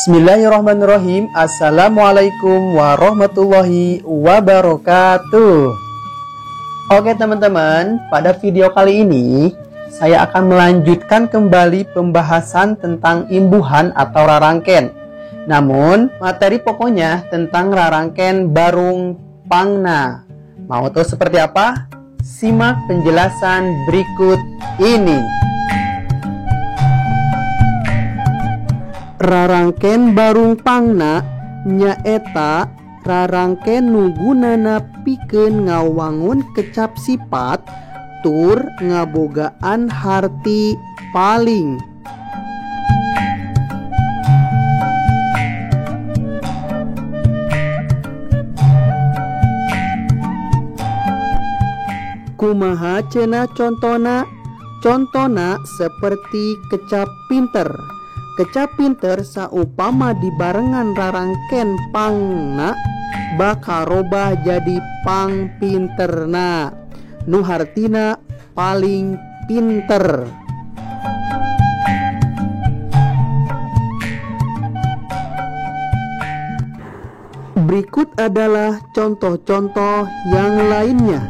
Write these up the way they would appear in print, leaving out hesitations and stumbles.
Bismillahirrahmanirrahim. Assalamualaikum warahmatullahi wabarakatuh. Oke teman-teman, pada video kali ini saya akan melanjutkan kembali pembahasan tentang imbuhan atau rarangken. Namun materi pokoknya tentang rarangken barung pangna. Mau tahu seperti apa? Simak penjelasan berikut ini. Rarangken barung pangna nyaeta rarangken nu gunana pikeun ngawangun kecap sifat tur ngabogaan harti paling. Kumaha cenah contona? Contona seperti kecap pinter. Kecap pinter saupama dibarengan rarangken pangna bakal robah jadi pang pinterna, nu hartina paling pinter. Berikut adalah contoh-contoh yang lainnya.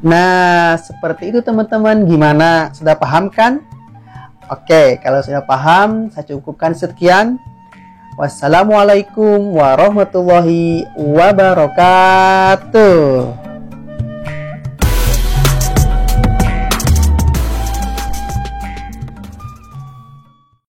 Nah, seperti itu teman-teman. Gimana? Sudah paham kan? Oke, kalau sudah paham, saya cukupkan sekian. Wassalamualaikum warahmatullahi wabarakatuh.